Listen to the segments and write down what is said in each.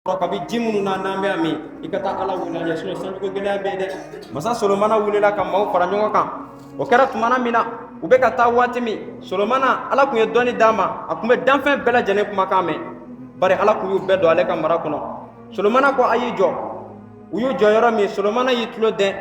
Kabi ji minnu na n'an bɛ a min, i ka taa Ala wele an ye, sinon sanjiko gɛlɛya bɛ yen dɛ. Masa Solomana wulila ka maaw fara ɲɔgɔn kan. O kɛra tumana min na, u bɛ ka taa waati min, Solomana, Ala tun ye dɔnni d'a ma, a tun bɛ danfɛn bɛɛ lajɛlen kumakan mɛn, bari Ala tun y'u bɛɛ don ale ka mara kɔnɔ. Solomana ko a y'i jɔ. U y'u jɔ yɔrɔ min, Solomana y'i tulo dɛn.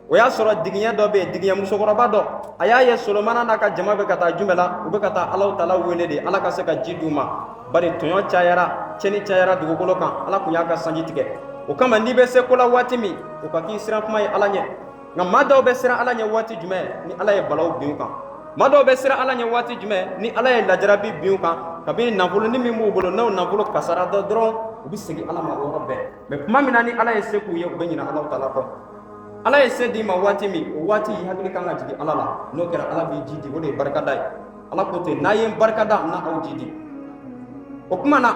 O y'a sɔrɔ digiɲɛ dɔ bɛ yen, digiɲɛ musokɔrɔba dɔ. A y'a ye Solomana n'a ka jama bɛ ka taa jumɛn la? U bɛ ka taa Alahu Taala wele de, Ala ka se ka ji d'u ma, bari tɔɲɔ cayara, tiɲɛni cayara dugukolo kan. Ala tun y'a ka sanji tigɛ. O kama, n'i bɛ se ko la waati min, o ka k'i siran kuma ye Ala ɲɛ. Nka maa dɔw bɛ siran Ala ɲɛ waati jumɛn? Ni Ala ye balaw bin u kan. Maa dɔw bɛ siran Ala ɲɛ waati jumɛn? Ni Ala ye lajarabi bin u kan, kabini nafolonin min b'u bolo, n'o nafolo kasara dɔ dɔrɔn, u bɛ segin Ala ma o yɔrɔ bɛɛ. Mais tuma min na ni Ala ye se k'u ye, u bɛ ɲinɛ Alahu Taala kɔ. Ala ye se d'i ma waati min, o waati i hakili kan ka jigin Ala la. N'o kɛra, Ala b'i ji di. O de ye barikada ye. Ala ko ten: n'a ye n barikada, n na aw ji di. O tuma na,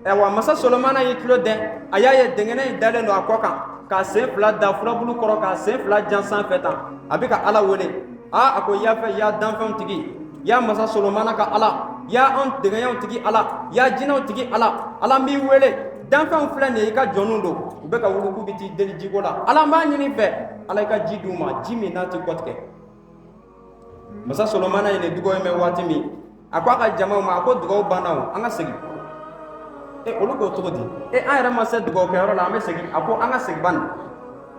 ayiwa, masa Solomana y'i tulo dɛn. A y'a ye dɛngɛnɛ in dalen don a kɔ kan, k'a sen fila da furabulu kɔrɔ, k'a sen fila jan sanfɛ tan, a bɛ ka Ala wele. Aa, a ko: yafɛ ya danfɛnw tigi, ya masa Solomana ka Ala, ya anw dɛngɛɲɛw tigi Ala, ya jinɛw tigi Ala, Ala, n b'i wele. Danfɛnw filɛ nin ye, i ka jɔnw don, u bɛ ka wuli k'u bɛ t'i deli jiko la. Ala, n b'a ɲini fɛ, Ala, i ka ji d'u ma, ji min n'a tɛ kɔtigɛ. Masa Solomana ye nin dugawu in mɛn waati min, a ko a ka jamaw ma, a ko: dugawu banna o, an ka segin. E, olu ko: cogo di? E, an yɛrɛ ma se dugawu kɛyɔrɔ la, an bɛ segin? A ko: an ka segin bani,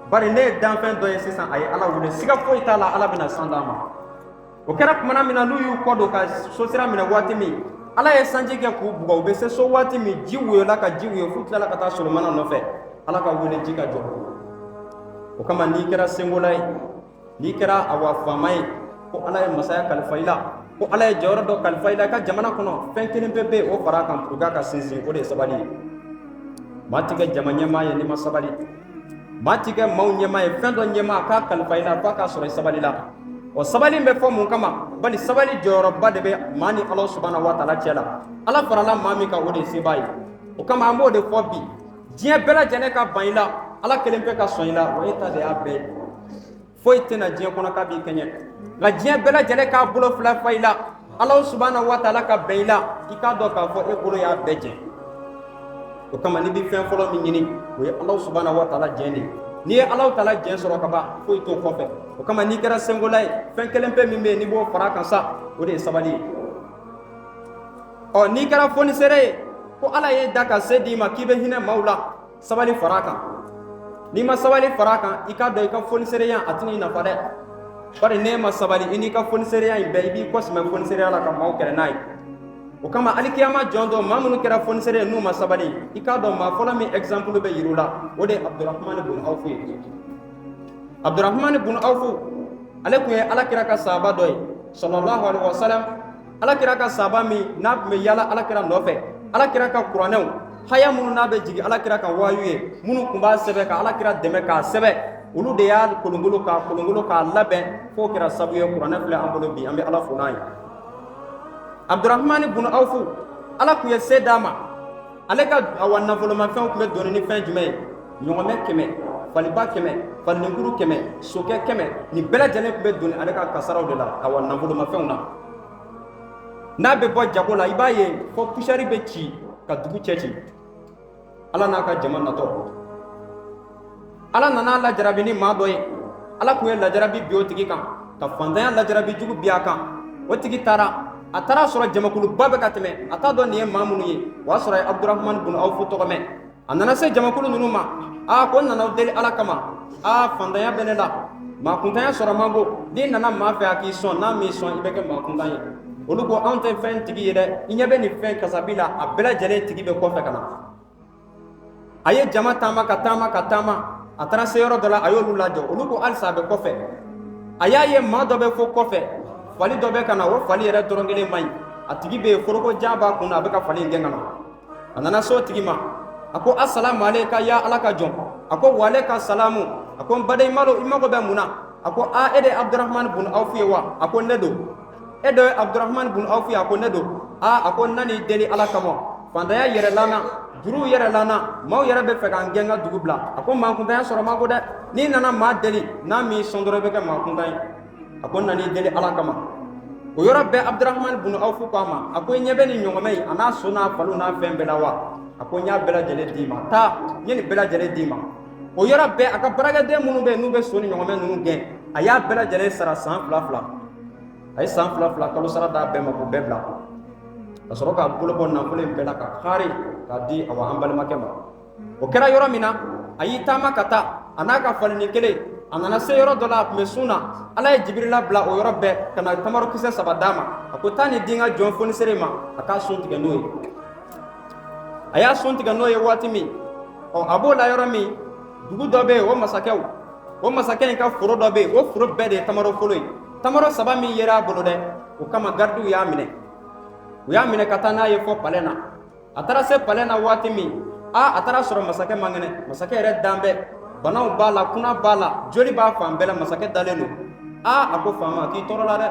bari ne ye danfɛn dɔ ye sisan, a ye Ala wele, siga foyi t'a la, Ala bɛna san d'a ma. O kɛra tumana min na, n'u y'u kɔ don ka so sira minɛ waati min, Ala ye sanji kɛ k'u bugɔ. U bɛ se so waati min, ji woyola ka ji woyo f'u tilala ka taa Solomana nɔfɛ, Ala ka wele ji ka jɔ. O kama, n'i kɛra senkola ye, n'i kɛra awa faama ye, ko Ala ye masaya kalifa i la, ko Ala ye jɔyɔrɔ dɔ kalifa i la i ka jamana kɔnɔ, fɛn kelen pe bɛ yen, o fara a kan pour que a ka sinsin, o de ye sabali ye. Maa ti kɛ jama ɲɛmaa ye n'i ma sabali. Maa ti kɛ maaw ɲɛmaa ye, fɛn dɔ ɲɛmaa k'a kalifa i la, f'a k'a sɔrɔ i sabali la. O sabali bɛ fɔ mun kama? Bali sabali jɔyɔrɔba de bɛ maa ni Ala subahana wa taala cɛ la. Ala farala maa min kan, o de ye sebaa ye. O kama, an b'o de fɔ bi: diɲɛ bɛɛ lajɛlen ka ban i la, Ala kelen pe ka sɔn i la, wa e ta de y'a bɛɛ ye. Foyi tɛna diɲɛ kɔnɔ k'a b'i kɛɲɛ. Nka diɲɛ bɛɛ lajɛlen k'a bolo fila fa i la, Ala subahana wa taala ka bɛn i la, i k'a dɔn k'a fɔ e bolo y'a bɛɛ jɛ. O kama, n'i bɛ fɛn fɔlɔ min ɲini, o ye Ala subahana wa taala jɛn de ye. N'i ye Ala taala jɛn sɔrɔ ka ban, foyi t'o kɔfɛ. O kama, n'i kɛra senkola ye, fɛn kelen pe min bɛ yen, n'i b'o fara a kan sa, o de ye sabali ye. Ɔ, n'i kɛra fonisere ye, ko Ala ye da ka se d'i ma k'i bɛ hinɛ maaw la, sabali fara a kan. N'i ma sabali fara a kan, i k'a dɔn i ka fonisereya a tɛn'i nafa dɛ, bari n'e ma sabali, i n'i ka fonisereya in bɛɛ, i b'i kɔsɛmɛ fonisereya la ka maaw kɛlɛ n'a ye. O kama, alikiyama jɔn dɔ, maa minnu kɛra fonisere ye, n'u ma sabali, i k'a dɔn maa fɔlɔ min exemple bɛ yir'u la, o de ye Abdurahmani bun Awfu ye. Abdurahmani bun Awfu, ale tun ye Alakira ka sahaba dɔ ye, sallallahu alaihi wasallam. Alakira ka sahaba min n'a tun bɛ yala Alakira nɔfɛ, Alakira ka kuranɛw haya minnu n'a bɛ jigin Alakira ka wayu ye, minnu tun b'a sɛbɛn ka Alakira dɛmɛ k'a sɛbɛn, olu de y'a kolongolo k'a kolongolo k'a labɛn f'o kɛra sabu ye kuranɛ filɛ an bolo bi. An bɛ Ala fo n'a ye. Abdurahmani bun Awfu, Ala tun ye se d'a ma. Ale ka awa nafolomafɛnw tun bɛ doni ni fɛn jumɛn ye? Ɲɔgɔmɛ 100, faliba 100, falilenkuru 100, sokɛ 100, nin bɛɛ lajɛlen tun bɛ doni ale ka kasaraw de la, awa nafolomafɛnw na. N'a bɛ bɔ jago la, i b'a ye fɔ poussière bɛ ci ka dugu cɛ ci. Ala n'a ka jama natɔ, Ala nana lajarabi ni maa dɔ ye. Ala tun ye lajarabi bi o tigi kan, ka fantanya lajarabi jugu bi a kan. O tigi taara, a taara sɔrɔ jamakuluba bɛ ka tɛmɛ. A t'a dɔn nin ye maa minnu ye. O y'a sɔrɔ a ye Abdurahmani bun Awfu tɔgɔ mɛn. A nana se jamakulu ninnu ma: aa, ko n nana aw deli Ala kama, aa, fantanya bɛ ne la, maa kuntanya sɔrɔ man go. N'i nana maa fɛ, a k'i sɔn, n'a m'i sɔn, i bɛ kɛ maa kuntan ye. Olu ko: anw tɛ fɛn tigi ye dɛ, i ɲɛ bɛ nin fɛn kasabi la, a bɛɛ lajɛlen tigi bɛ kɔfɛ ka na. A ye jama taama ka taama ka taama, a taara se yɔrɔ dɔ la, a y'olu lajɔ. Olu ko halisa a bɛ kɔfɛ. A y'a ye maa dɔ bɛ fo kɔfɛ, fali dɔ bɛ ka na. O fali yɛrɛ dɔrɔn kelen man ɲi, a tigi bɛ yen, foroko jan b'a kun na, a bɛ ka fali in gɛn ka na. A nana se o tigi ma, a ko: asalamu aleyka ya Ala ka jɔn. A ko: wa aleyka salamu. A ko: n baden, i mago bɛ mun na? A ko: a, e de ye Abdurahmani bun Awfu ye wa? A ko: ne don. E de ye Abdurahmani bun Awfu ye? A ko: ne don. A, a ko: n nan'i deli Ala kama, fantanya yɛrɛ la n na, juruw yɛrɛ la n na, maaw yɛrɛ bɛ fɛ k'an gɛn ka dugu bila. A ko: maa kuntanya sɔrɔ man go dɛ, n'i nana maa deli, n'a m'i sɔn dɔrɔn, i bɛ kɛ maa kuntan ye. A ko: n nan'i deli Ala kama. O yɔrɔ bɛɛ, Abdurahmani bunu Awfu ko a ma, a ko: i ɲɛ bɛ nin ɲɔgɔmɛ in, a n'a so n'a faliw n'a fɛn bɛɛ la wa? A ko: n y'a bɛɛ lajɛlen d'i ma, taa, n ye nin bɛɛ lajɛlen d'i ma. O yɔrɔ bɛɛ, a ka baarakɛden minnu bɛ yen n'u bɛ so ni ɲɔgɔmɛ ninnu gɛn, a y'a bɛɛ lajɛlen sara san fila fila. A ye san fila fila kalo sara d'a bɛɛ ma k'u bɛɛ bila, ka sɔrɔ k'a bolo bɔ nafolo in bɛɛ la ka xaari k'a di awa an balimakɛ ma. O kɛra yɔrɔ min na, a y'i taama ka taa, a n'a ka falinin kelen. A nana se yɔrɔ dɔ la, a tun bɛ sun na. Ala ye Jibirila bila o yɔrɔ bɛɛ ka na tamarokisɛ saba d'a ma. A ko: taa nin di n ka jɔn fonisere ma, a k'a sun tigɛ n'o ye. A y'a sun tigɛ n'o ye waati min, ɔ, a b'o la yɔrɔ min, dugu dɔ bɛ yen, o masakɛw, o masakɛ in ka foro dɔ bɛ yen, o foro bɛɛ de ye tamaro foro ye. Tamaro saba min yera a bolo dɛ, o kama garidiw y'a minɛ. U y'a minɛ ka taa n'a ye fɔ palais na. A taara se palais na waati min, a taara sɔrɔ masakɛ man kɛnɛ. Masakɛ yɛrɛ dan bɛ, banaw b'a la, kuna b'a la, joli b'a fan bɛɛ la, masakɛ dalen don. A ko: faama, k'i tɔɔrɔ la dɛ.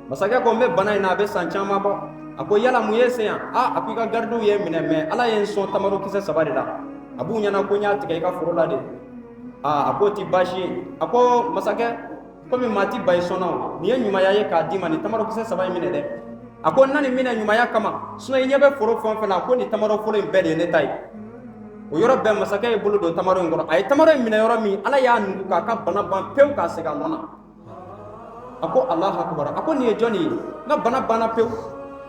Masakɛ ko: n bɛ bana in na, a bɛ san caman bɔ. A ko: yala mun ye se yan? A ko: i ka garidiw ye minɛ, mɛ Ala ye n sɔn tamaro kisɛ saba de la. A b'u ɲɛna ko n y'a tigɛ i ka foro la de. A k'o ti baasi ye. A ko: masakɛ, komi maa ti ba i sɔnna, o nin ye ɲumanya ye k'a d'i ma, nin tamaro kisɛ saba in minɛ dɛ. A ko: n na nin minɛ ɲumanya kama, sinɔn i ɲɛ bɛ foro fɛn o fɛn na, a ko nin tamaro foro in bɛɛ de ye ne ta ye. O yɔrɔ bɛɛ, masakɛ ye bolo don tamaro in kɔrɔ. A ye tamaro in minɛ yɔrɔ min, Ala y'a nugu k'a ka bana ban pewu, k'a segin a nɔ na. A ko: Alahu akubar. A ko: nin ye jɔnni ye? N ka bana banna pewu.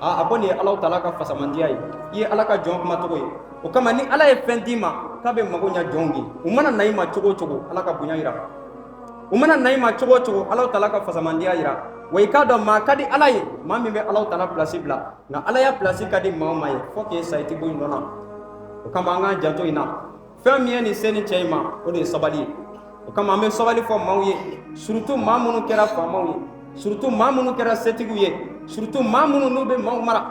A ko: nin ye Alahu taala ka fasamandiya ye, i ye Ala ka jɔn kuma cogo ye. O kama, ni Ala ye fɛn d'i ma k'a bɛ mago ɲɛ jɔnw ye, u mana na i ma cogo o cogo, Ala ka bonya yira. U mana na i ma cogo o cogo, Alahu taala ka fasamandiya yira. Wa i k'a dɔn, maa ka di Ala ye maa min bɛ Alahu taala pilasi bila, nka Ala ya pilasi ka di maa o maa ye, fo k'e sa, i tɛ bɔ i nɔ na. O kama, an k'an janto in na. Fɛn min ye nin se nin cɛ in ma, o de ye sabali ye. O kama, an bɛ sabali fɔ maaw ye, surtout maa minnu kɛra faamaw ye, surtout maa minnu kɛra setigiw ye, surtout maa minnu n'u bɛ maaw mara.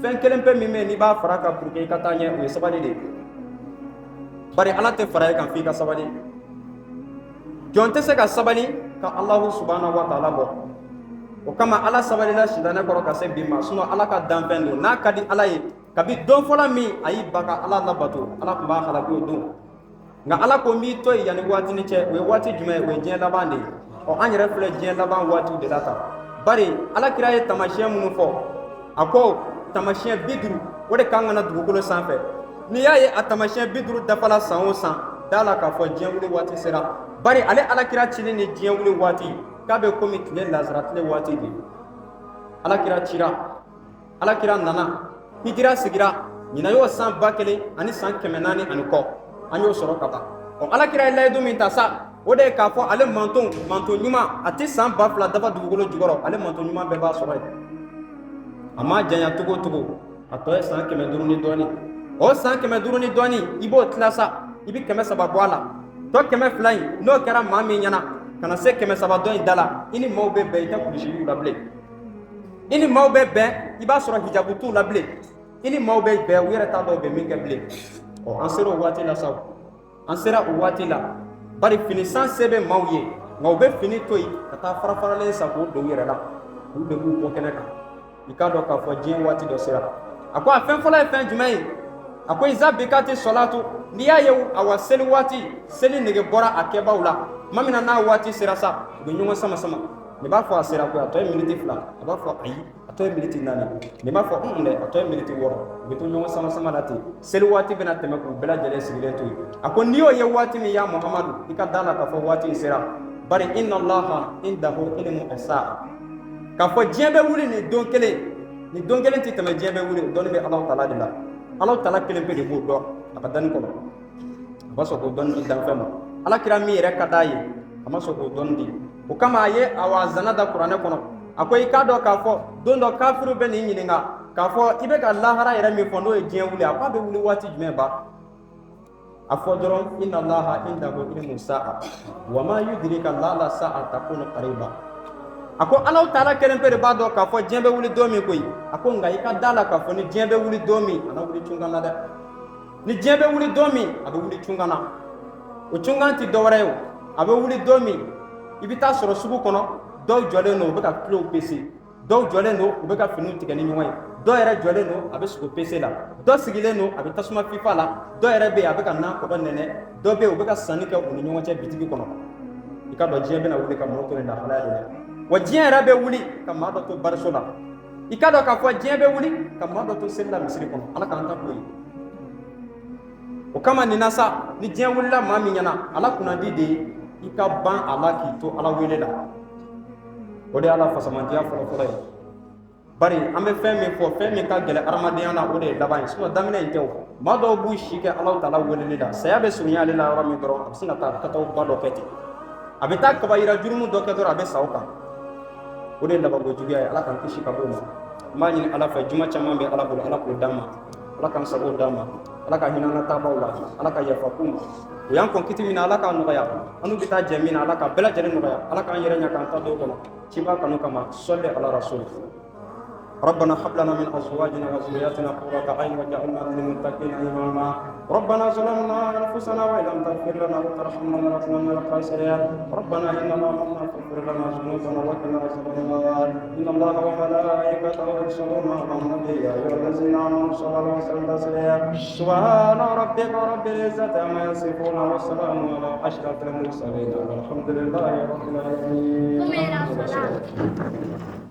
Fɛn kelen pe min bɛ yen n'i b'a fara kan pour que i ka taa ɲɛ, o ye sabali de ye. Bari Ala tɛ fara e kan f'i ka sabali. Jɔn tɛ se ka sabali ka Alahu subahana wa taala bɔ. O kama, Ala sabalila sitanɛ kɔrɔ ka se bi ma. Sinon Ala ka danfɛn don. N'a ka di Ala ye, kabi don fɔlɔ min a y'i ba ka Ala labato, Ala tun b'a halaki o don. Nka Ala ko: n b'i to yen yanni waatinin cɛ. O ye waati jumɛn ye? O ye diɲɛ laban de ye. Ɔ, an yɛrɛ filɛ diɲɛ laban waatiw de la tan. Bari Ala kira ye taamasiyɛn minnu fɔ, a ko taamasiyɛn 50, o de kan ka na dugukolo sanfɛ. N'i y'a ye a taamasiyɛn 50 dafala san o san, da la k'a fɔ diɲɛ wuli waati sera. Bari ale Ala kira cili ni diɲɛ wuli waati k'a bɛ komi tile lazara tile waati de. Ala kira cira, Ala kira nana, hijira sigira. Ɲinan y'o san 1400 ani kɔ, an y'o sɔrɔ ka ban. Ɔ, Ala kira ye layidu min ta sa, o de ye k'a fɔ ale manton, manton ɲuman, a tɛ san 2000 dafa dugukolo jukɔrɔ, ale manton ɲuman bɛɛ b'a sɔrɔ yen. A ma janya togo o togo, a tɔ ye san 500 ni dɔɔni. O san 500 ni dɔɔni, i b'o tila sa, i bɛ 300 bɔ a la. Tɔ 200 in, n'o kɛra maa min ɲɛna ka na se 300 dɔ in da la, i ni maaw bɛ bɛn, i tɛ kulusi la bilen. I ni maaw bɛ bɛn, i b'a sɔrɔ hijabu t'u la bilen. I ni maaw bɛ bɛn, u yɛrɛ t'a dɔn u bɛ min kɛ bilen. Ɔ, an sera o waati la sa, an sera o waati la. Bari fini san se bɛ maaw ye, nka u bɛ fini to yen ka taa farafaralen san k'o don u yɛrɛ la, olu de b'u bɔ kɛnɛ kan. I k'a dɔn k'a fɔ diɲɛ waati dɔ sera. A ko a fɛn fɔlɔ ye fɛn jumɛn ye? A ko: iza bikati sɔlatu. N'i y'a ye awa seli waati, seli nege bɔra a kɛbaw la tuma min na, n'a waati sera sa, u bɛ ɲɔgɔn sama sama. Nin b'a fɔ: a sera koyi, a tɔ ye miniti 2. A b'a fɔ: ayi, a tɔ ye miniti 4. Nin b'a fɔ: un dɛ, a tɔ ye miniti 6. U bɛ to ɲɔgɔn sama sama la ten, seli waati bɛna tɛmɛ k'u bɛɛ lajɛlen sigilen to yen. A ko n'i y'o ye waati min, ya Muhamadu, i ka da la k'a fɔ waati in sera. Bari inna Allaha indahu ilmu asaa, k'a fɔ diɲɛ bɛ wuli nin don kelen, nin don kelen tɛ tɛmɛ, diɲɛ bɛ wuli, o dɔnni bɛ Alahu taala de la. Alahu taala kelen pe de b'o dɔn a ka danni kɔnɔ. A ma sɔn k'o dɔnni di danfɛn ma. Ala kira min yɛrɛ ka d'a ye, a ma sɔn k'o dɔnni di. O kama, a ye awa zana da kuranɛ kɔnɔ. A ko i k'a dɔn k'a fɔ don dɔ, kafiriw bɛ nin ɲininka k'a fɔ i bɛ ka lahara yɛrɛ min fɔ, n'o ye diɲɛ wuli, a k'a bɛ wuli waati jumɛn ba? A fɔ dɔrɔn: inna Allaha indahu ilmu sa'a wa ma yudrika la'alla sa'a takunu qariba. A ko Alahu taala kelen pe de b'a dɔn k'a fɔ diɲɛ bɛ wuli don min koyi. A ko nka i ka da la k'a fɔ ni diɲɛ bɛ wuli don min, a na wuli cunkan na dɛ. Ni diɲɛ bɛ wuli don min, a bɛ wuli cunkan na. O cunkan tɛ dɔwɛrɛ ye o, a bɛ wuli don min, i bɛ taa sɔrɔ sugu kɔnɔ, dɔw jɔlen don, u bɛ ka kilow pese, dɔw jɔlen don, u bɛ ka finiw tigɛ ni ɲɔgɔn ye, dɔw yɛrɛ jɔlen don, a bɛ sogo pese la, dɔ sigilen don, a bɛ tasuma fifa la, dɔw yɛrɛ bɛ yen, a bɛ ka nan kɔdɔ nɛnɛ, dɔw bɛ yen, u bɛ ka sanni kɛ u ni ɲɔgɔn cɛ bitigi kɔnɔ. I ka dɔn diɲɛ bɛna wuli ka mɔgɔw to nin lahalaya de la. Wa diɲɛ yɛrɛ bɛ wuli ka maa dɔ to bariso la. I k'a dɔn k'a fɔ diɲɛ bɛ wuli ka maa dɔ to seli la misiri kɔnɔ. Ala k'an ta k'o ye. O kama nin na sa, ni diɲɛ wulila maa min ɲɛna, ala kunnandi de ye i ka ban a la k'i to Ala wele la. O de y'ala fasamandiya fɔlɔfɔlɔ ye. Bari an bɛ fɛn min fɔ, fɛn min ka gɛlɛn adamadenya la, o de ye laban ye. Sinon daminɛ in tɛ. O maa dɔw b'u si kɛ Alahu taala weleli la, saya bɛ surunya ale la yɔrɔ min dɔrɔn, a bɛ sin ka taa katawba dɔ kɛ ten, a bɛ taa kabayira jurumu dɔ kɛ dɔrɔn, a bɛ sa o kan. O de ye labanko juguya ye. Ala k'an kisi ka bɔ o ma. N b'a ɲini Ala fɛ, juma caman bɛ Ala bolo, Ala k'o d'an ma. Ala k'an sago d'an ma. Ala ka hinɛ an ka taabaw la. Ala ka yafa k'u ma. U y'an kɔn kiti min na, Ala k'a nɔgɔya. An n'u bɛ taa jɛ min na, Ala ka bɛɛ lajɛlen nɔgɔya. Ala k'an yɛrɛ ɲɛ k'an ta don kɔnɔ ciba kanu kama. Sɔli ala rasul. ربنا هب لنا من ازواجنا وذرياتنا قرة اعين واجعلنا للمتقين اماما. ربنا ظلمنا انفسنا وان لم تغفر لنا وترحمنا لنكونن من الخاسرين. ربنا اننا امنا فاغفر لنا ذنوبنا وقنا عذاب النار. ان الله وملائكته يصلون على النبي يا ايها الذين امنوا صلوا عليه وسلموا تسليما. سبحان ربك رب العزه عما يصفون والسلام على اشرف المرسلين والحمد لله رب العالمين. قم إلى الصلاة.